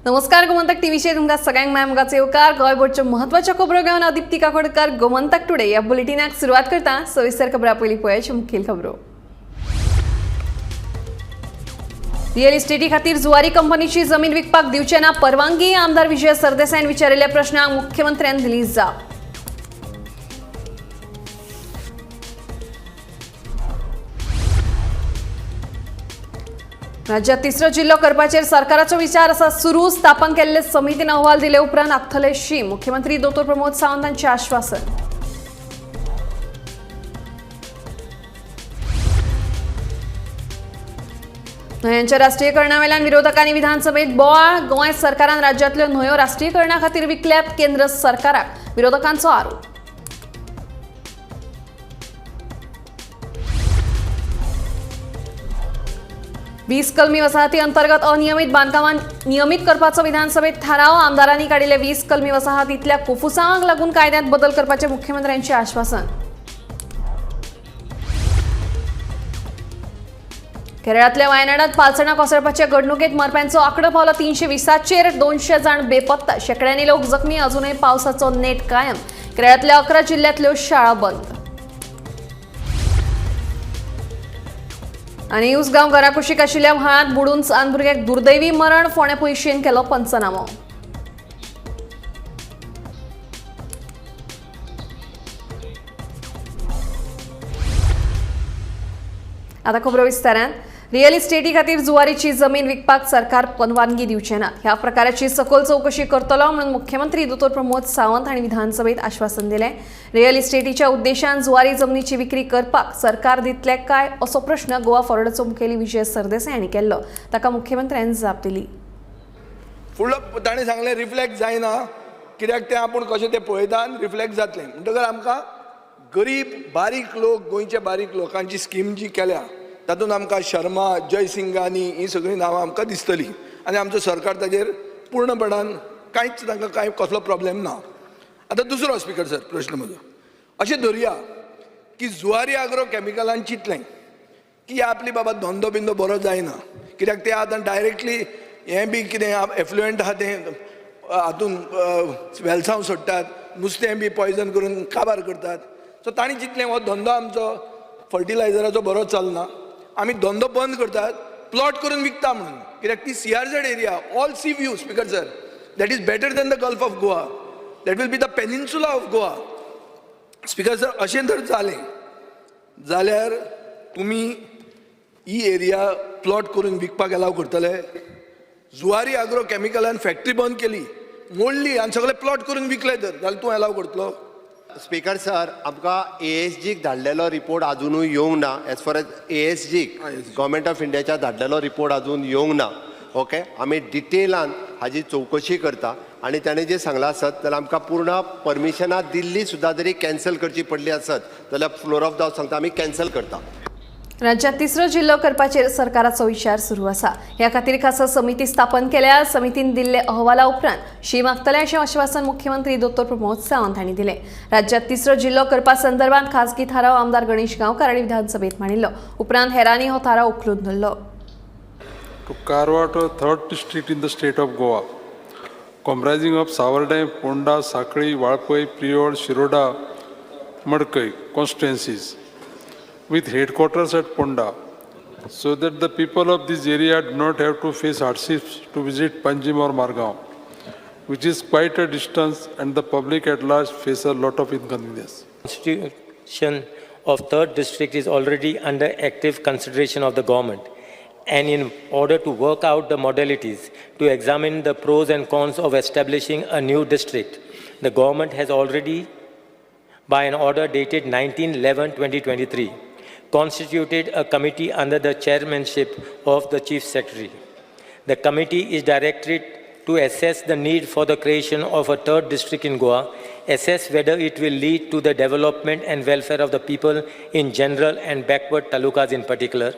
नमस्कार, गोमंतक टीव्हीचेर तुमकां सगळ्यांक माय मोगाचो येवकार. गोंयभरच्यो म्हत्वाच्यो खबरो घेवन हांव दीप्ती काकोडकर गोमंतक टुडे ह्या बुलेटिनाक सुरवात करता. सविस्तर खबरां पयलीं पळयाच्यो मुखेल खबरो. रिअल इस्टेटी खातीर जुवारी कंपनीची जमीन विकपाक दिवचे ना परवानगी. आमदार विजय सरदेसायान विचारिल्ल्या प्रश्नाक मुख्यमंत्र्यान दिली जाप. राज्यात तिसरो जिल्लो करपाचेर सरकाराचो विचार आसा सुरू. स्थापन केल्ले समितीन अहवाल दिले उपरांत आखतले शीम. मुख्यमंत्री दोतोर प्रमोद सावंत हांचे आश्वासन. न्हंयांच्या राष्ट्रीयकरणावेल्यान विरोधकांनी विधानसभेत बोवाळ. गोंय सरकारान राज्यांतल्यो न्हंयो राष्ट्रीयकरणा खातीर विकल्यात केंद्र सरकाराक, विरोधकांचो आरोप. वीस कलमी वसाहती अंतर्गत अनियमित बांदकामां नियमित करपाचो विधानसभेत थाराव. आमदारांनी काडिल्ले 20 कलमी वसाहतींतल्या कोफुसांवांक लागून कायद्यांत बदल करपाचें मुख्यमंत्र्यांचें आश्वासन. केरळांतल्या वायनाडांत पालसणां कोसळपाचे घडणुकेंत मरप्यांचो आंकडो पावलो 320चेर. 200 जाण बेपत्ता, शेंकड्यांनी लोक जखमी. अजूनय पावसाचो नेट कायम. केरळांतल्या 11 जिल्ह्यांतल्यो शाळा बंद. आनी उसगांव घराकुशीक आशिल्ल्या व्हाळांत बुडून सान भुरग्याक दुर्दैवी मरण. फोंडें पुलिशेन केलो पंचनामो. आता खबरो विस्तारान. रिअल इस्टेटी खातीर जुवारीची जमीन विकपाक सरकार परवानगी दिवचे ना. ह्या प्रकाराची सखोल चवकशी करतलो म्हणून मुख्यमंत्री दोतोर प्रमोद सावंत हांणी विधानसभेत आश्वासन दिलें. रिअल इस्टेटीच्या उद्देशान जुवारी जमनीची विक्री करपाक सरकार दितले काय असो प्रश्न गोवा फॉरवर्डाचो मुखेली विजय सरदेसाय हांणी केल्लो. ताका मुख्यमंत्र्यान जाप दिली. फुडलो ताणें सांगलें रिफ्लेक्ट जायना कित्याक तें आपूण कशें तें पळयता आनी रिफ्लेक्ट जातलें. म्हणटकर आमकां गरीब बारीक लोक, गोंयचे बारीक लोकांची स्कीम जी केल्या तातूंत आमकां शर्मा, जयसिंगानी ही सगळीं नांवां आमकां दिसतलीं आनी आमचो सरकार ताजेर पूर्णपणान कांयच तांकां कांय कसलो प्रॉब्लेम ना. आतां दुसरो स्पिकर सर प्रश्न म्हजो अशें धरया की जुवारी आग्रो कॅमिकलान चिंतलें की आपली बाबा धंदो बिंदो बरो जायना कित्याक ते आतां डायरेक्टली हें बी कितें एफ्लुएंट आहा तें हातून वेलसांव सोडटात, नुस्तें बी पॉयजन करून काबार करतात. सो तांणी चिंतलें हो धंदो आमचो फर्टिलायझराचो बरो चलना, आमी धंदो बंद करतात, प्लॉट करून विकता म्हणून. कित्याक ती CRZ area, all sea view, speaker sir, that is better than the Gulf of Goa, that will be the peninsula of Goa. Speaker sir, अशें जर जालें जाल्यार तुमी ही एरिया प्लॉट करून विकपाक एलाव करतले? जुवारी आग्रो कॅमिकलान फॅक्टरी बंद केली, मोडली आनी सगळे प्लॉट करून विकले तर जाल्यार तूं एलाव करतलो? स्पीकर सर, आमकां ए एस जीक धाडलेलो रिपोर्ट आजुनूय येवंक ना. As far as A S जीक गव्हर्मेंट ऑफ इंडियाच्या धाडलेलो रिपोर्ट अजून येवंक ना. ओके, आमी डिटेलान हाजी चवकशी करता आनी ताणें जें सांगलां आसत जाल्यार आमकां पूर्ण परमिशनां दिल्ली सुद्दां जरी कॅन्सल करची पडली आसत जाल्यार फ्लोर ऑफ the house सांगता आमी कॅन्सल करता. राज्यात तिसरो जिल्लो करपाचेर सरकाराचो विचार सुरू आसा. ह्या खातीर खासा समिती स्थापन केल्या. समितीन दिल्ले अहवाला उपरांत शीम आंखतले अशें आश्वासन मुख्यमंत्री दोतोर प्रमोद सावंत हांणी दिलें. राज्यात तिसरो जिल्लो करपा संदर्भात खासगी थाराव आमदार गणेश गांवकार हांणी विधानसभेत मांडिल्लो. उपरांत हेरांनी हो थाराव उखलून धरलो. To carve out a third district in the state of Goa, comprising of Savordem, Ponda, Sakli, Valpoi, Priol, Shiroda, Madkai constituencies, with headquarters at Ponda, so that the people of this area do not have to face hardships to visit Panjim or Margao, which is quite a distance and the public at large face a lot of inconvenience. Constitution of third district is already under active consideration of the government, and in order to work out the modalities to examine the pros and cons of establishing a new district, the government has already, by an order dated 19/11/2023, constituted a committee under the chairmanship of the Chief Secretary. The committee is directed to assess the need for the creation of a third district in Goa, assess whether it will lead to the development and welfare of the people in general and backward talukas in particular.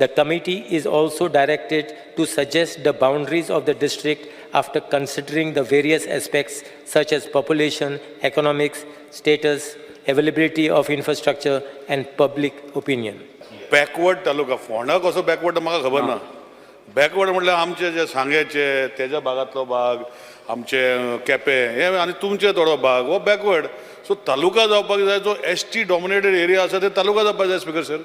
The committee is also directed to suggest the boundaries of the district after considering the various aspects such as population, economics, status, availability of infrastructure, and public opinion. Backward taluka, Ponda कसो backward म्हाका खबर ना. Backward म्हटल्यार आमचे जे सांगेचे तेज्या भागांतलो भाग, आमचे केपें हे आनी तुमचे थोडो भाग हो बॅकवर्ड. सो तालुका जावपाक जाय. जो एसटी डॉमिनेटेड एरिया आसा ते तालुका जावपाक जाय स्पिकर सर.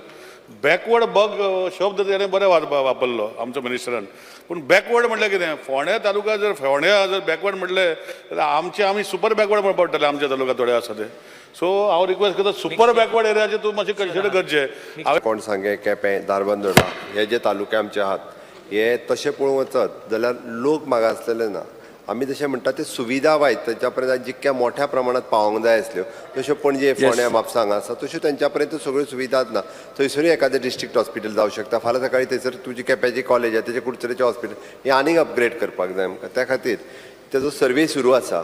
बॅकवर्ड बग शब्द तेणें बरें वापरलो आमचो मिनिस्टरान, पूण बॅकवर्ड म्हटल्यार कितें? फोंड्या तालुका जर, फोंड्या जर बॅकवर्ड म्हटलें जाल्यार आमचे आमी सुपर बॅकवर्ड म्हणपाक पडटले आमच्या तालुका थोडे आसा ते. सो हांव रिक्वेस्ट करता, सुपर बॅकवर्ड एरियाचे तूं मातशें कन्सिडर करचें हांवें. कोण सांगें, केपें, धारबांदोडा हे जे तालुके आमचे आहात, हे तशें पळोवंक वचत जाल्यार लोक मागासलेले ना. आमी जशें म्हणटा ते सुविधा वायज तांच्या पर्यंत जितक्या मोठ्या प्रमाणात पावोंक जाय आसल्यो तश्यो पणजे, फोंड्या, म्हापसा हांगा आसा तश्यो तांच्या पर्यंत सगळ्यो सुविधाच ना. थंयसरूय एखादें डिस्ट्रिक्ट हॉस्पिटल जावं शकता. फाल्यां सकाळी थंयसर तुजी केप्याची कॉलेज आसा, तेजे कुडचडेचें हॉस्पिटल हें आनीक अपग्रेड करपाक जाय आमकां. त्या खातीर तेजो सर्वे सुरू आसा.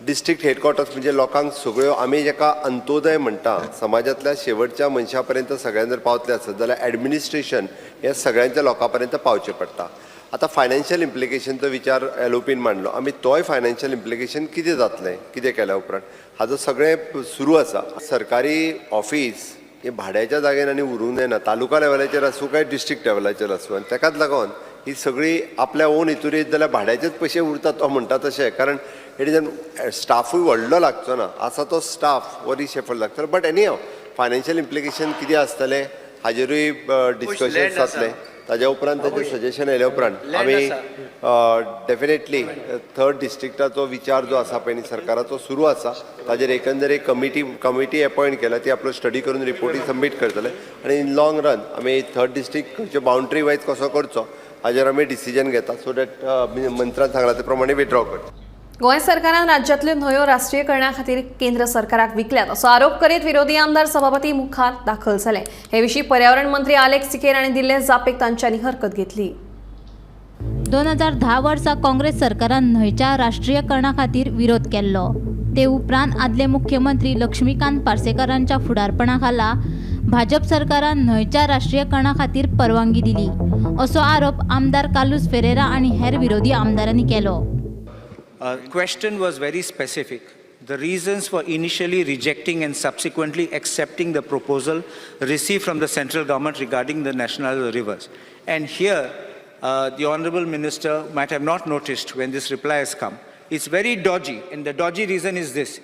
डिस्ट्रिक्ट हेडक्वॉर्टर्स म्हणजे लोकांक सगळ्यो, आमी जेका अंत्योदय म्हणटा, समाजांतल्या शेवटच्या मनशा पर्यंत सगळ्यां जर पावतले आसत जाल्यार एडमिनिस्ट्रेशन हें सगळ्यांच्या लोकां पर्यंत पावचें पडटा. आतां फायनान्शियल इम्प्लिकेशनचो विचार एलओपीन मांडलो आमी, तोय फायनान्शियल इम्प्लिकेशन कितें जातलें, कितें केल्या उपरांत, हाजो सगळें सुरू आसा. सरकारी ऑफिस हे भाड्याच्या जागेर आनी उरूंक जायना, तालुका लेवलाचेर आसूं काय डिस्ट्रिक्ट लेवलाचेर आसूं. आनी तेकाच लागून ही सगळी आपल्या ओन हितूर येत जाल्यार भाड्याचेच पयशे उरतात तो म्हणटा तशें, कारण it is an स्टाफूय व्हडलो लागचो ना, आसा तो स्टाफ हो रिशफल लागतलो. But anyhow, financial implication कितें आसतलें हाजेरूय डिस्कशन land आसा. जातलें. ताज्या उपरांत ताजें सजेशन आयल्या उपरांत आमी डेफिनेटली थर्ड डिस्ट्रिक्टाचो विचार जो आसा पळय न्ही सरकाराचो सुरू आसा. ताजेर एकंदर एक कमिटी अपॉयंट केल्या, ती आपलो स्टडी करून रिपोर्टी सबमीट करतले आनी इन लॉंग रन आमी थर्ड डिस्ट्रिक्ट खंयचे बाउंड्री वायज कसो करचो हाजेर आमी डिसिजन घेता, सो that मंत्रान सांगला ते प्रमाणे विड्रॉ करचो. गोंय सरकारान राज्यांतल्यो न्हंयो राष्ट्रीयकरणा खातीर केंद्र सरकाराक विकल्यात असो आरोप करीत विरोधी आमदार सभापती मुखार दाखल जाले. हे विशीं पर्यावरण मंत्री आलेक्स सिकेर हांणी दिल्ले जापेक तांच्यांनी हरकत घेतली. 2010 वर्सा काँग्रेस सरकारान न्हंयच्या राष्ट्रीयकरणा खातीर विरोध केल्लो. ते उपरांत आदले मुख्यमंत्री लक्ष्मीकांत पार्सेकारांच्या फुडारपणा खाला भाजप सरकारान न्हंयच्या राष्ट्रीयकरणा खातीर परवानगी दिली असो आरोप आमदार कार्लुस फेरेरा आनी हेर विरोधी आमदारांनी केलो. Question was very specific. The reasons for initially rejecting and subsequently accepting the proposal received from the central government regarding the national rivers. And here, the Honorable Minister might have not noticed when this reply has come. It's very dodgy, and the dodgy reason is this.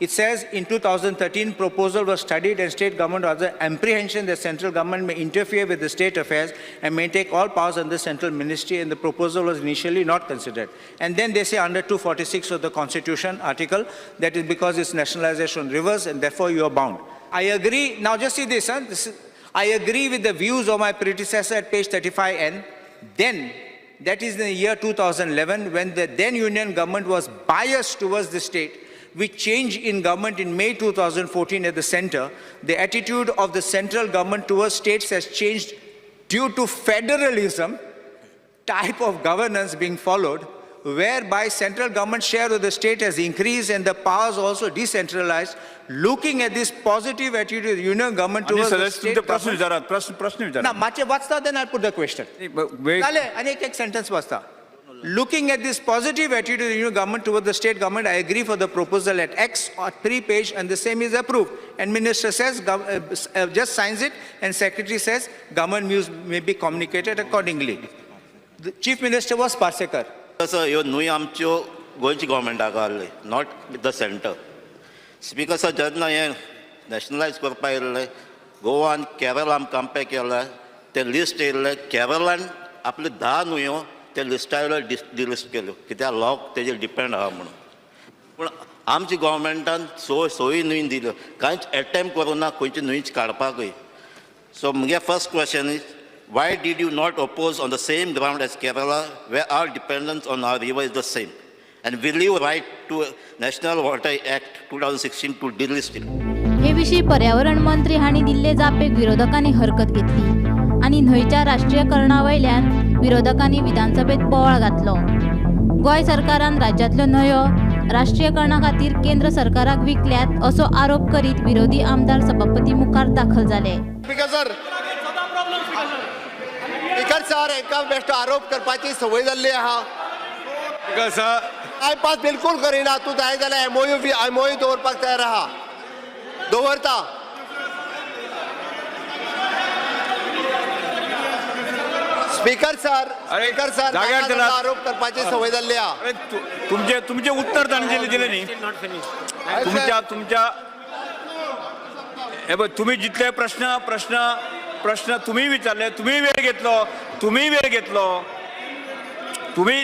It says in 2013, proposal was studied and state government was the apprehension that central government may interfere with the state affairs and may take all powers under central ministry, and the proposal was initially not considered. And then they say under 246 of the Constitution article, that is because it's nationalization rivers and therefore you are bound. I agree, now just see this, huh? I agree with the views of my predecessor at page 35N. Then, that is in the year 2011, when the then union government was biased towards the state, with change in government in May 2014 at the center, the attitude of the central government towards states has changed due to federalism type of governance being followed, whereby central government share of the state has increased and the powers also decentralized. Looking at this positive attitude of the union government आनी towards the सदस्य state तुमचे प्रश्न government. विचारात, प्रश्न प्रश्न ना विचारात. मातशें वाचता, then I'll put the question. वेळ जालें, आनी एक एक सेंटन्स वाचता. Looking at this positive attitude of the union government towards the state government, I agree for the proposal at X or 3 page and the same is approved. And minister says, just signs it, and secretary says, government views may be communicated accordingly. The chief minister was Parsekar. तसो ह्यो न्हंय आमच्यो गोंयची गोवोरमेंटाक आहले, not the centre. Speaker sir, जेन्ना हें nationalised करपा येयल्लें, गोवान केरळ आम कंपेर केलें, तें लिस्ट येयल्लें, केरळान आपल्यो 10 न्हंयो ते लिस्टा वयल्यो डिलिस्ट केल्यो, कित्याक लोक तेजेर डिपेंड आहा म्हणून. पूण आमच्या गोवोरमेंटान सोय न्हंय दिल्यो, कांयच एटेम्प करूं ना खंयची न्हंयच काडपाकूय. सो म्हगे first question is, why did you not oppose on the same ground as Kerala, where our dependence on our river is the same? And will you write to National Water Act 2016 to delist it? हे विशीं पर्यावरण मंत्री हांणी दिल्ले जापेक विरोधकांनी हरकत घेतली आनी न्हंयच्या राष्ट्रीयकरणा वयल्यान विरोधकांनी विधानसभेत बोवाळ घातलो. गोंय सरकारान राज्यांतल्यो न्हंयो राष्ट्रीयकरणा खातीर केंद्र सरकाराक विकल्यात असो आरोप करीत विरोधी आमदार सभापती मुखार दाखल जाले. स्पीकर सर, स्पीकर सर, हेंकां बेश्टो आरोप करपाची संवय जाल्ली आहा. स्पीकर सर, टायमपास बिलकुल करिना. तूं जाय जाल्यार एमओयू दवरपाक तयार आहा, दवरता. स्पीकर सर, स्पीकर सर, आरोप करपाची संवय जाल्ली आहा. तुमचे तुमचे उत्तर तांणी दिले न्ही. तुमच्या तुमच्या हे बघ, तुम्ही जितले प्रश्न प्रश्न प्रश्न तुम्ही विचारले, तुम्ही वेळ घेतलो, तुम्ही वेळ घेतलो, तुम्ही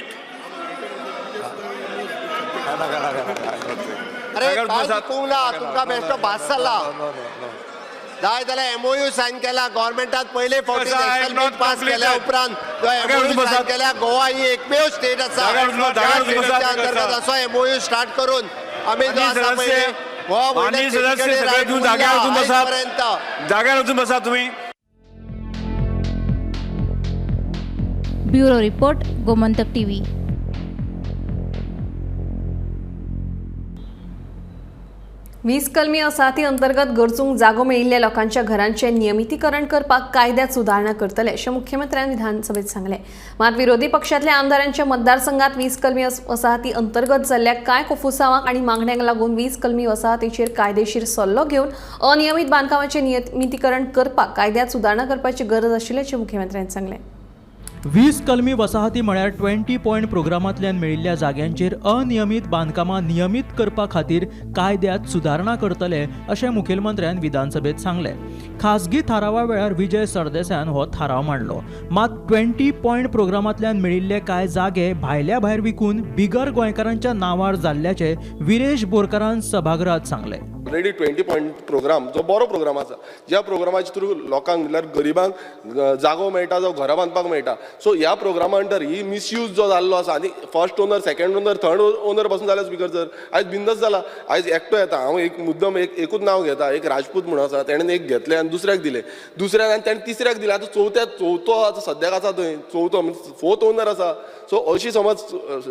अरे काय शिकूंक ना तुमकां, बेश्टो भास जाला. जाय जाल्यार एमओयू सायन केला गव्हर्मेंटान पयले फावटी नॅशनल बील पास केल्या उपरांत जो एमओयू सायन केल्या, गोवा ही एकमेव स्टेट आसा त्या स्टेटीच्या अंतर्गत असो एमओयू स्टार्ट करून आमी जो आसा पयले जाग्यार वचून बसा तुम्ही. Bureau report, Gomantak TV. 20 कलमी वसाहती अंतर्गत गरजूंक जागो मेळिल्ल्या लोकांच्या घरांचें नियमितीकरण करपाक कायद्यात सुदारणा करतले अशें मुख्यमंत्र्यान विधानसभेत सांगलें. मात विरोधी पक्षांतल्या आमदारांच्या मतदारसंघात 20 कलमी वसाहती अंतर्गत जाल्ल्या कांय कोफुसांवांक आनी मागण्यांक लागून 20 कलमी वसाहतीचेर कायदेशीर सल्लो घेवन अनियमीत बांदकामाचें नियमितीकरण करपाक कायद्यात सुदारणा करपाची गरज आशिल्ल्याचें मुख्यमंत्र्यान सांगलें. 20 कलमी वसाहती म्हळ्यार 20 पॉयंट प्रोग्रामांतल्यान मेळिल्ल्या जाग्यांचेर अनियमीत बांदकामां नियमीत करपा खातीर कायद्यात सुदारणा करतले अशें मुखेलमंत्र्यान विधानसभेत सांगलें. खासगी थारावा वेळार विजय सरदेसायान हो थाराव मांडलो. मात 20 पॉयंट प्रोग्रामांतल्यान मेळिल्ले कांय जागे भायल्या भायर विकून बिगर गोंयकारांच्या नांवार जाल्ल्याचें विरेश बोरकारान सभागृहात सांगलें. ऑलरेडी 20 पॉयंट प्रोग्राम जो बरो प्रोग्राम आसा, ज्या प्रोग्रामाच्या थ्रू लोकांक म्हणल्यार गरिबांक जागो मेळटा, जावं घरां बांदपाक मेळटा. सो ह्या प्रोग्रामा अंडर ही मिसयूज जो जाल्लो आसा आनी first owner, second owner, third owner पासून जाल्या स्पीकर सर आयज बिंदस जाला. आयज एकटो येता, हांव एक मुद्दम एकूच नांव घेता, एक राजपूत म्हणून आसा, तेणें एक घेतलें आनी दुसऱ्याक दिलें, दुसऱ्यान आनी तेणें तिसऱ्याक दिलें. आतां चवथो आतां सद्याक आसा थंय, चवथो फोर्थ ओनर आसा. सो अशी समज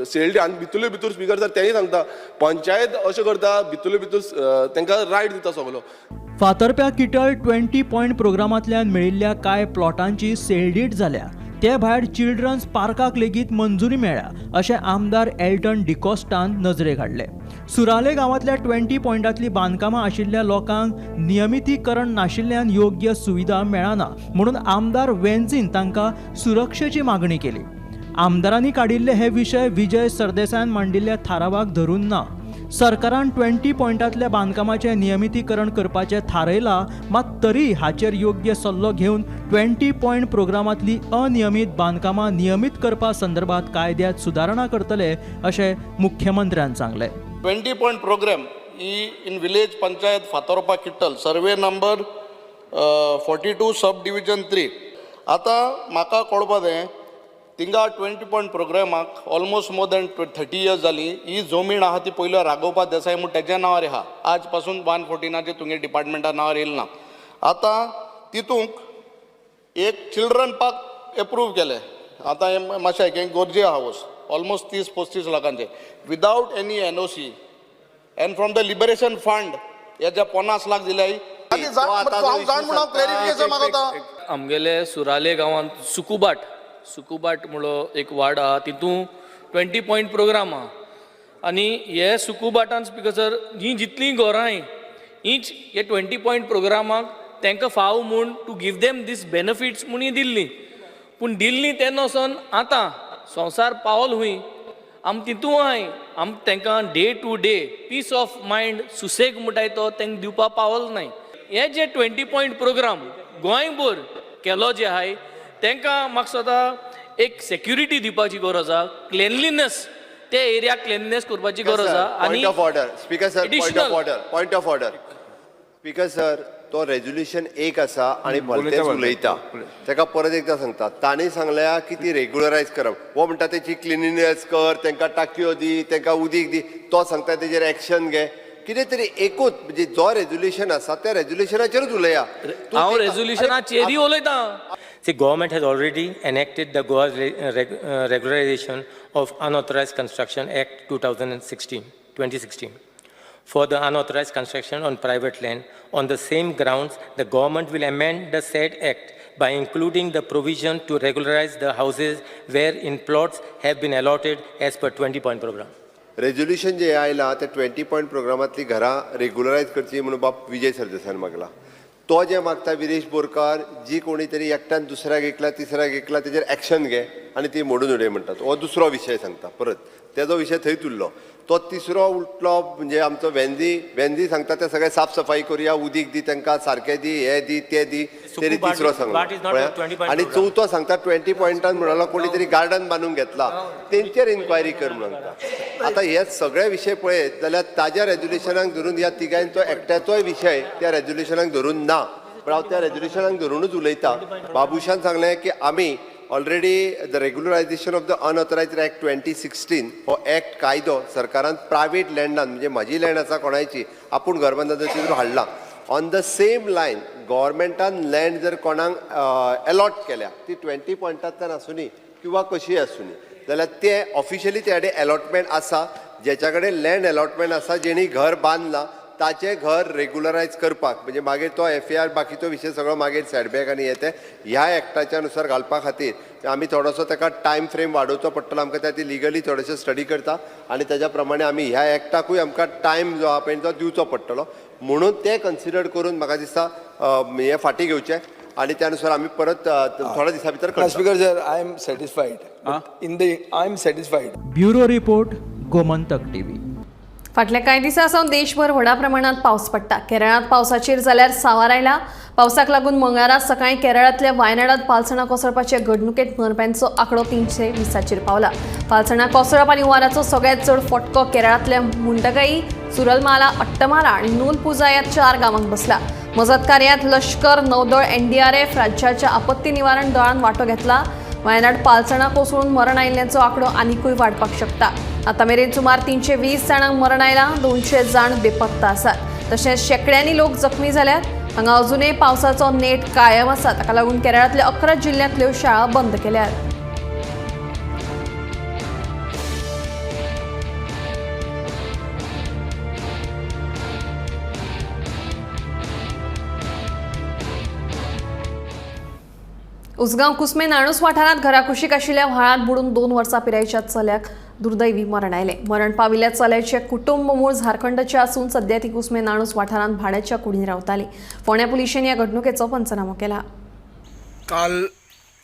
सेल आनी भितुले भितर स्पीकर सर तेंय सांगता, पंचायत अशें करता भितुले भितर तांकां रायट दिता सगलो. फातर्प्या किटल 20 पॉयंट प्रोग्रामांतल्यान मेळिल्ल्या कांय प्लॉटांची सेलडीट जाल्या. ते भायर चिल्ड्रन्स पार्काक लेगीत मंजुरी मेळ्ळ्या अशें आमदार एल्टन डिकॉस्टान नजरेक हाडलें. सुराले गांवांतल्या 20 पॉयंटांतली बांदकामां आशिल्ल्या लोकांक नियमितीकरण नाशिल्ल्यान योग्य सुविधा मेळना म्हणून आमदार वेन्झीन तांकां सुरक्षेची मागणी केली. आमदारांनी काडिल्ले हे विशय विजय सरदेसायान मांडिल्ल्या थारावाक धरून ना. सरकारान 20 पॉयंटांतल्या बांदकामाचें नियमितीकरण करपाचें थारायलां, मात तरी हाचेर योग्य सल्लो घेवन 20 पॉयंट प्रोग्रामांतली अनियमीत बांदकामां नियमीत करपा संदर्भात कायद्यात सुदारणा करतले अशें मुख्यमंत्र्यान सांगलें. 20 point programme he in village panchayat Fatorpa Kittel, survey number 42 sub division 3. आतां म्हाका कळपा जाय, थिंगा 20 पॉयंट प्रोग्रामाक ऑलमोस्ट मोर दॅन 30 इयर्स जाली. ही जमीन आहा ती पयलो राघोबा देसाय म्हूण तेज्या नांवार आहा, आज पासून 114 तुमगे डिपार्टमेंटा नांवार येयल ना. आतां तितूंक एक चिल्ड्रन पार्क एप्रूव केलें. आतां हें मातशें हें गरजे हावस almost 30-35 लाखांचें without any NOC and from the liberation fund हेज्या 50 लाख दिले. आमगेले सुराले गांवांत सुकुबाट सुकुबाट म्हणलो एक वार्ड आहा, तितून 20 पॉयंट प्रोग्राम आहा आनी हे सुकुबाटान स्पीकर सर ही जितलीं घरां हीच हे 20 पॉयंट प्रोग्रामाक तांकां फाव म्हूण to give them these benefits म्हूण ही दिल्ली. पूण दिल्ली तेन्ना वचोन आतां संवसार पावल हुंय आम तितूं आहाय, आम तांकां day to day peace of mind सुसेग म्हणटाय तो तांकां दिवपा पावल नाय. हे जे 20 पॉयंट प्रोग्राम गोंयभर केलो जे आहाय तांकां म्हाका दिसता एक सेक्युरिटी दिवपाची गरज आहा, क्लिनलीनेस ते एरिया क्लिननेस करपाची गरज आहा. आनी point of order speaker sir, point of order, point of order speaker sir, तो रेजोल्युशन एक आसा आनी भलतेच उलयता, ताका परत एकदां सांगता. तांणी सांगल्या की ती रेगुलरायज करप, हो म्हणटा तेची क्लिनिनेस कर, तांकां टाकयो दी, तांकां उदीक दी, तो सांगता तेजेर एक्शन घे. कितें तरी एकूच म्हणजे जो रेजोल्युशन आसा त्या रेजोल्युशनाचेरूच उलया. हांव रेजोल्युशनाचेरूय उलयतां. See, government has already enacted the Goa Regularization of Unauthorized Construction Act 2016 for the unauthorized construction on private land. On the same grounds, the government will amend the said act by including the provision to regularize the houses wherein plots have been allotted as per 20-point program. Resolution जे आयला ते 20 point प्रोग्रामांतली घरां रेगुलरायज करची म्हणून बाब विजय सरदेसायान मागला. तो जे मागता विरेश बोरकार जी कोणी तरी एकट्यान दुसऱ्याक विकला तिसऱ्याक विकला तेजेर एक्शन घे आनी ती मोडून उडय म्हणटात. हो दुसरो विशय सांगता परत तेजो विशय थंयच उरलो. तो तिसरो उठलो म्हणजे आमचो वेंदी वेंदी सांगता ते सगळे साफसफाई करुया, उदीक दी तांकां सारकें दी, हे दी ते दी, तरी तिसरो सांगलो. आनी चवथो सांगता 20 पॉयंटान म्हणलो कोणी तरी गार्डन बांदून घेतला तेंचेर इन्क्वायरी कर म्हणून सांगता. आतां हे सगळे विशय पळयत जाल्यार ताज्या रेजोल्युशनाक धरून ह्या तिगांचो एकट्याचोय विशय त्या रेजोल्युशनाक धरून ना, पण हांव त्या रेजोल्युशनाक धरुनूच उलयता. बाबूशान सांगलें की आमी already the regularisation of the unauthorised act 2016 हो एक्ट कायदो सरकारान प्रायवेट लँडान म्हणजे म्हाजी लँड आसा कोणायची आपूण घर बांदता तितून हाडला. ऑन the same line गव्हर्मेंटान लँड जर कोणाक एलॉट केल्या ती 20 पॉयंटांतल्यान आसुनी किंवा कशीय आसुनी जाल्यार ते ऑफिशियली ते कडेन एलॉटमेंट आसा, जेच्या कडेन लँड एलॉटमेंट आसा जेणी घर बांदलां ताचें घर रेगुलरायज करपाक म्हणजे मागीर तो एफआर बाकीचो विशय सगळो मागीर सेटबॅक आनी हे ते ह्या एक्टाच्या नुसार घालपा खातीर आमी थोडोसो ताका टायम फ्रेम वाडोवचो पडटलो आमकां. त्या ती लिगली थोडेशे स्टडी करता आनी ताज्या प्रमाणे आमी ह्या एक्टाकूय आमकां टायम जो आहा पळय तो दिवचो पडटलो म्हणून ते कन्सिडर करून म्हाका दिसता हें फाटीं घेवचें आनी त्या नुसार आमी परत थोड्या दिसां भितर करता. Speaker sir, I am satisfied in the I am satisfied. Bureau report, Gomantak TV. फाटल्या कांय दिसां सावन देशभर व्हडा प्रमाणात पावस पडटा. केरळांत पावसाचेर जाल्यार सांवार आयला. पावसाक लागून मंगळारा सकाळीं केरळांतल्या वायनाडांत पालसणां कोसळपाचे घडणुकेंत मरप्यांचो आंकडो 320 पावला. पालसणां कोसळप आनी हुंवाराचो सगळ्यांत चड फटको केरळांतल्या मुंडकाई, सुरलमाला, अट्टमाला आनी नूलपुजा ह्या 4 गांवांक बसला. मजत कार्यांत लश्कर, नौदळ, एनडीआरएफ, राज्याच्या आपत्ती निवारण दळान वांटो घेतला. वायनाड पालसणां कोसळून मरण आयिल्ल्यांचो आंकडो आनिकूय वाडपाक शकता. आतां मेरेन सुमार 320 जाणांक मरण आयलां, 200 जाण बेपत्ता आसात, तशेंच शेंकड्यांनी लोक जखमी जाल्यात. हांगा अजुनूय पावसाचो नेट कायम आसा. ताका लागून केरळांतल्या 11 जिल्ल्यांतल्यो शाळा बंद केल्यात. उसगांव कुस्मे नाणूस वाठारांत घराकुशीक आशिल्ल्या व्हाळांत बुडून 2 वर्सां पिरायेच्या चल्याक दुर्दैवी मरण आयलें. मरण पाविल्ल्या चल्याचें कुटुंब मूळ झारखंडचें आसून सध्या ती कुस्मे नाणूस वाठारांत भाड्याच्या कुडीन रावताली. फोंड्या पुलिशेन ह्या घडणुकेचो पंचनामो केला. काल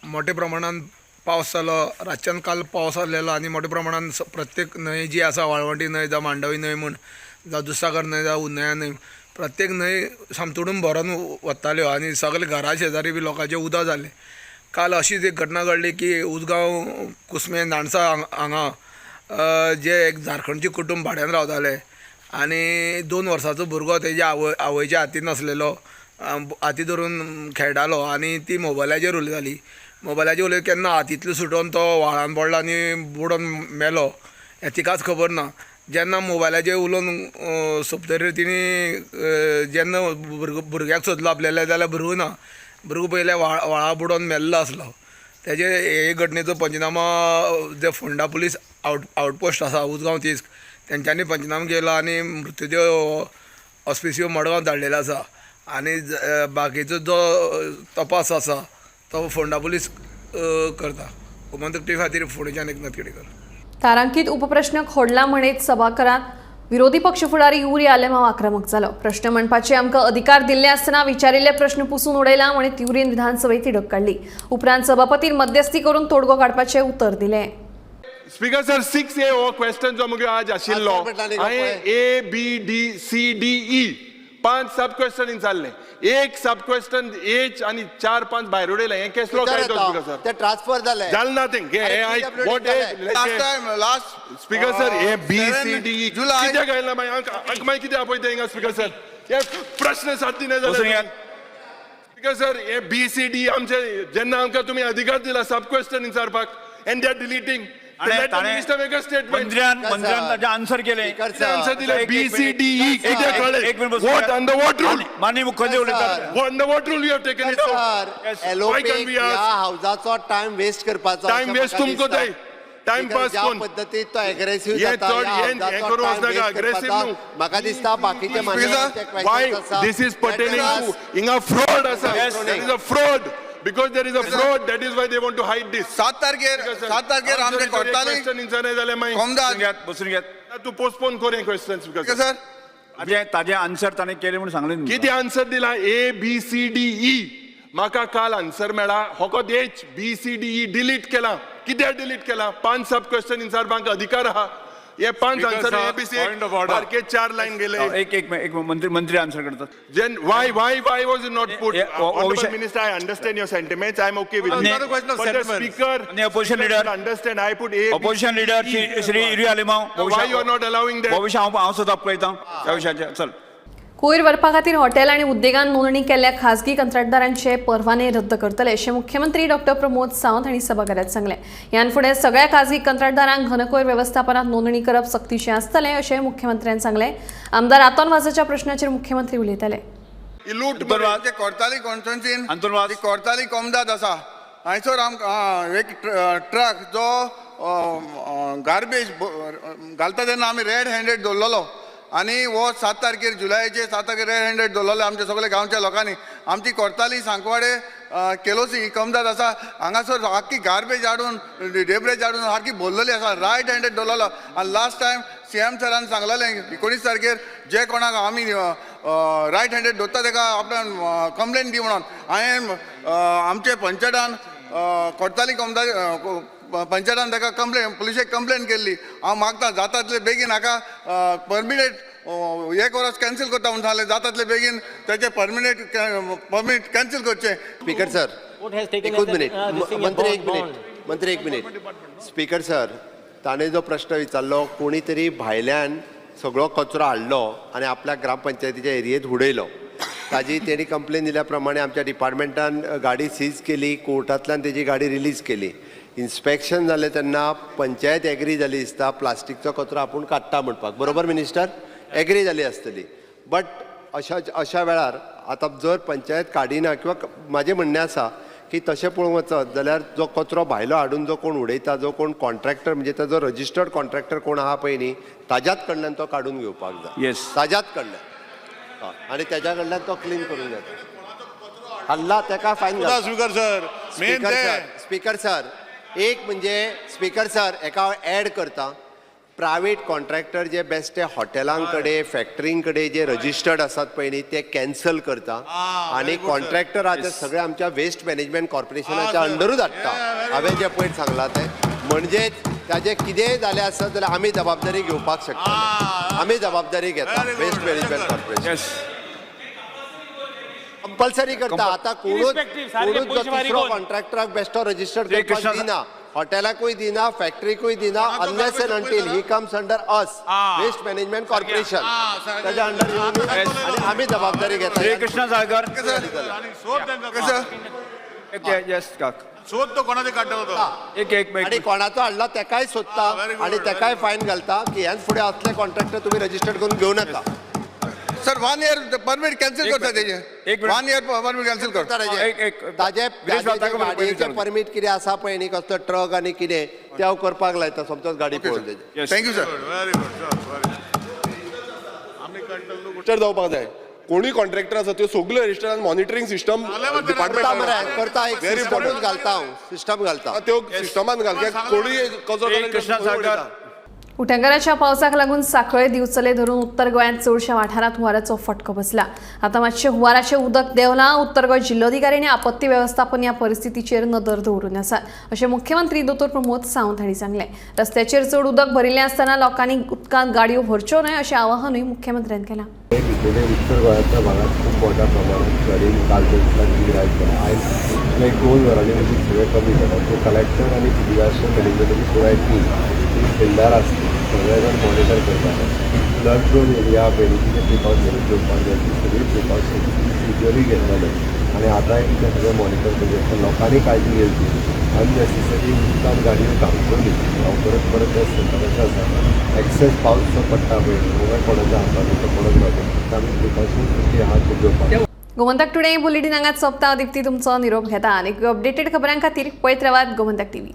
मोठ्या प्रमाणात पावस जालो, रातच्यान काल पावस आसलेलो आनी मोठ्या प्रमाणात प्रत्येक न्हंय जी आसा, वाळवंटी न्हंय जावं मांडवी न्हंय म्हूण, जावं दुसागर न्हंय जावं उन्नया न्हंय, प्रत्येक न्हंय सामतोडून भरून वताल्यो आनी सगळे घरा शेजारी बी लोकांचें उदक जालें. काल अशीच एक घटना घडली की उसगांव कुस्मे नाणसा हांगा जे एक झारखंडचे कुटुंब भाड्यान रावताले आनी 2 वर्सांचो भुरगो तेज्या आवयच्या हातीन आसलेलो, हाती धरून खेळटालो आनी ती मोबायलाचेर उलयताली. मोबायलाचेर उलयता केन्ना हातींतलो सुटोन तो व्हाळान पडलो आनी बुडोन मेलो हें तिकाच खबर ना. जेन्ना मोबायलाचेर उलोवन सोंपतरीर तिणें जेन्ना भुरग्याक सोदलो आपल्याले जाल्यार भुरगो ना, भुरगो पयल्या व्हाळा बुडोवन मेल्लो आसलो. तेजे हे घटनेचो पंचनामा जे फोंडा पुलीस आउटपोस्ट आसा उसगांव तीस तेंच्यांनी पंचनामा केलो आनी मृत्युदेह ऑस्पिसियो मडगांव धाडलेलो आसा आनी बाकीचो जो तपास आसा तो फोंडा पुलीस करता. गोमंतक टीव्ही खातीर फोंडेच्यान एकनाथ केणेकर. तारांकित उपप्रश्न खोडला म्हणीत सभाघरांत विरोधी पक्ष फुडारी युरी आलेमाव आक्रमक जालो. प्रश्न म्हणपाचे आमकां अधिकार दिल्ले आसतना विचारिल्ले प्रश्न पुसून उडयला म्हणीत युरीन विधानसभेत तिडक काडली. उपरांत सभापतीन मध्यस्थी करून तोडगो काडपाचें उतर दिलें. स्पीकर सर, 6A हो क्वेश्चन जो मुगे आज आशिल्लो हांवें A B D C D E 5 sub question विचारले. एक सब क्वेश्चन एच आणि 4-5 भायर उडयले. हें केसलो कायदो स्पीकर सर? ते ट्रान्सफर जाले जालें ना तें. What last time last speaker sir हे बी सी डी ई कित्याक आयला मागीर आंक मागीर कितें आपयता हिंगा स्पीकर सर? हे प्रश्न साथ दिना जाले स्पीकर सर. हे बी सी डी आमचे जेन्ना आमकां तुमी अधिकार दिला सब क्वेश्चन विचारपाक एंड they are deleting. मंत्र्यान ताजें आन्सर केलें, आन्सर दिलें. बी सी डी ई कित्याक कळ्ळें? What under what rule? माननीय मुख्यमंत्री उलयतात. Under what rule you have taken it out? एलोपीक ह्या हावजाचो टायम वेस्ट करपाचो. टायम वेस्ट तुमकां जाय. टायम पास ज्या पद्दतीन तो एग्रेसिव्ह जाता, म्हाका दिसता बाकीचे मान्य. This is pertaining to हिंगा फ्रॉड आसा. There is a fraud. Because there is a fraud, that is why they want to hide this. 7 तारखेर आमचे कोर्टांनी क्वेश्चन इन्सर जाले मागीर कोमदाद बसून घेत तूं पोस्टपोन कर हें क्वेश्चन स्पीकर सर. ताजें आन्सर ताणें केलें म्हूण सांगलें. कितें आन्सर दिला? A B C D E. म्हाका काल आन्सर मेळा फकत H B C D E delete केला. कित्याक डिलीट केला? 5 सब क्वेश्चन विचारपाक अधिकार आहा. हे 5 आन्सर ए बी सी सारके 4 लायन गेले. एक एक एक मंत्री मंत्री आन्सर करता. Then why why why was it not put? Honorable Minister, I understand your sentiments. I am okay with it. Not a question of But the sentiments. Speaker, opposition leader, understand. I put A. Opposition leader Shri Yuri Alemao. Why you are not allowing that? भविष्य हांव सुद्दां पळयता ह्या विशयाचेर. चल. कोयर व्हरपा खातीर हॉटेल आनी उद्देगान नोंदणी केल्ल्या खासगी कंत्राटदारांचे परवाने रद्द करतले अशें मुख्यमंत्री डॉक्टर प्रमोद सावंत हांणी सभाघरात सांगलें. ह्यान फुडें सगळ्या खासगी कंत्राटदारांक घनकोयर वेवस्थापनात नोंदणी करप सक्तीचें आसतलें अशें मुख्यमंत्र्यान सांगलें. आमदार आतोन वाजाच्या प्रश्नाचेर मुख्यमंत्री उलयताले. कोर्ताली कॉन्स्टिट्युएन्सीन कोर्ताली कोमदाद आसा हांयसर आमकां एक ट्रक जो गार्बेज घालता तेन्ना आमी रेड हँडेड दवरलेलो आनी हो 7 तारखेर जुलयाचे 7 तारखेर रेड हँडेड दवरलेलो आमच्या सगळ्या गांवच्या लोकांनी. आमची कोर्ताली सांकवाडे केलोसी ही कमदाद आसा हांगासर सारकी गार्बेज हाडून डेब्रेज हाडून सारकी भरलेली आसा. रायट हँडेड दवरलेलो आनी लास्ट टायम सी एम सरान सांगलेलें 19 तारखेर जे कोणाक आमी रायट हँडेड दवरता तेका आपणान कंप्लेन दी म्हणून. हांवें आमचे पंचायतान कोर्ताली कमदाद पंचायतान ताका कंप्लेन पुलिशेक कंप्लेन केल्ली. हांव मागता जाता तितले बेगीन हाका परमिनेट एक वर्स कॅन्सील करता म्हणून सांगलें. जाता तितले बेगीन तेचे परमिट कॅन्सील करचें. स्पीकर सर एकूच मिनीट. मंत्री एक मिनीट. मंत्री एक मिनीट. स्पीकर सर, ताणें जो प्रश्न विचारलो कोणी तरी भायल्यान सगळो कचरो हाडलो आनी आपल्या ग्रामपंचायतीच्या एरियेंत उडयलो. ताजी तेणी कंप्लेन दिल्या प्रमाणे आमच्या डिपार्टमेंटान गाडी सीज केली, कोर्टांतल्यान तेजी गाडी रिलीज केली. इन्स्पेक्शन जालें तेन्ना पंचायत एग्री जाली दिसता प्लास्टीकचो कचरो आपूण काडटा म्हणपाक. बरोबर मिनिस्टर? एग्री जाली आसतली. बट अशा अशा वेळार आतां जर पंचायत काडिना किंवा म्हाजें म्हणणें आसा की तशें पळोवंक वचत जाल्यार जो कचरो भायलो हाडून जो कोण उडयता, जो कोण कॉन्ट्रॅक्टर म्हणजे ताजो रजिस्टर्ड कॉन्ट्रॅक्टर कोण आहा पळय न्ही ताज्याच कडल्यान तो काडून घेवपाक जाय. येस, ताज्याच कडल्यान आनी तेज्या कडल्यान तो क्लीन करूंक जाता. हल्ला तेका फायन घालता. Speaker sir, main speaker sir एक म्हणजे स्पीकर सर एका हांव एड करता. प्रायवेट कॉन्ट्रॅक्टर जे बेश्टे हॉटेलां कडेन फॅक्टरीं कडेन जे रजिस्टर्ड आसात पळय न्ही ते कॅन्सल करता आनी कॉन्ट्रॅक्टर आतां सगळे आमच्या वेस्ट मॅनेजमेंट कॉर्पोरेशनाच्या अंडरूच हाडटा. हांवें जें पयर सांगलां तें म्हणजेच ताजें कितेंय जालें आसत जाल्यार आमी जबाबदारी घेवपाक शकता. आमी जबाबदारी घेता. वेस्ट मॅनेजमेंट कॉर्पोरेशन कंपल्सरी करता. आतां कोणूच कोणूच जो तिसरो कॉन्ट्रॅक्टराक बेश्टो रजिस्टर्ड करपाक दिना, हॉटेलाकूय दिना, फॅक्टरीकूय दिना, unless and until he comes under us waste management corporation ताच्या अंडर येवन आनी आमी जबाबदारी घेता. श्री कृष्ण सागर. सोद तो कोणाचे काडटलो तो एक एक आनी कोणाचो हाडला तेकाय सोदता आनी तेकाय फायन घालता की ह्यान फुडें असले कॉन्ट्रॅक्टर तुमी रजिस्टर्ड करून घेवं नाका. सर 1 year permit कॅन्सील करता तेजे. 1 year permit cancel करता. ताजे गाडयेचें परमीट कितें आसा पळय न्ही, कसलो ट्रक आनी कितें ते हांव करपाक लायता समजोच गाडी पळोवन तेजे. Thank you sir. Very good sir. Register जावपाक जाय. कोणूय कॉन्ट्रॅक्टर आसा त्यो सगल्यो रजिस्टर मॉनिटरींग सिस्टम डिपार्टमेंट करता. एक सिस्टमूच घालता हांव. सिस्टम घालता त्यो सिस्टमान घाल. कोणूय कचरो. उटंगाराच्या पावसाक लागून सांखळे दिवचले धरून उत्तर गोंयांत चडशा वाठारांत हुंवाराचो फटको बसला. आतां मातशें हुंवाराचें उदक देंवलां. उत्तर गोंय जिल्लोधिकारी आनी आपत्ती वेवस्थापन ह्या परिस्थितीचेर नदर दवरून आसात अशें मुख्यमंत्री दोतोर प्रमोद सावंत हांणी सांगलें. रस्त्याचेर चड उदक भरिल्लें आसतना लोकांनी उदकांत गाडयो भरच्यो न्हय अशें आवाहनूय मुख्यमंत्र्यान केलां. उत्तर गोंयांतल्या भागात खूब मोठ्या प्रमाणात फ्लडींग कालच्या दिसाक गिरायक जालें. आयज एक 2 वरांनी उदीक सगळें कमी जालां. सो कलेक्टर आनी डिजास्टर मॅनेजमेंटाची पुराय टीम ती फिल्डार आसली, सगळे जाण मॉनिटर करताले. फ्लड प्रोन एरिया पयलीं कितें प्रिकॉशन घेवपाक जाय ती सगळी प्रिकॉशन युजली घेतलेले आनी आतांय तें सगळें मॉनिटर करचें. लोकांनी काळजी घेवची, अननेसेसरी उदकान गाडयो घालच्यो न्ही. हांव परत परत तें सांगता. कशें आसा एक्सेस पावस जो पडटा पळय न्ही कोणाच्या हातांत तो पडत रावता. आमी प्रिकॉशन्स जी आहा त्यो घेवपाक. गोमंतक टुडे बुलेटीन हांगाच सोंपता. दीप्ती तुमचो निरोप घेता आनी अपडेटेड खबरां खातीर पळयत रावात गोमंतक टीव्ही.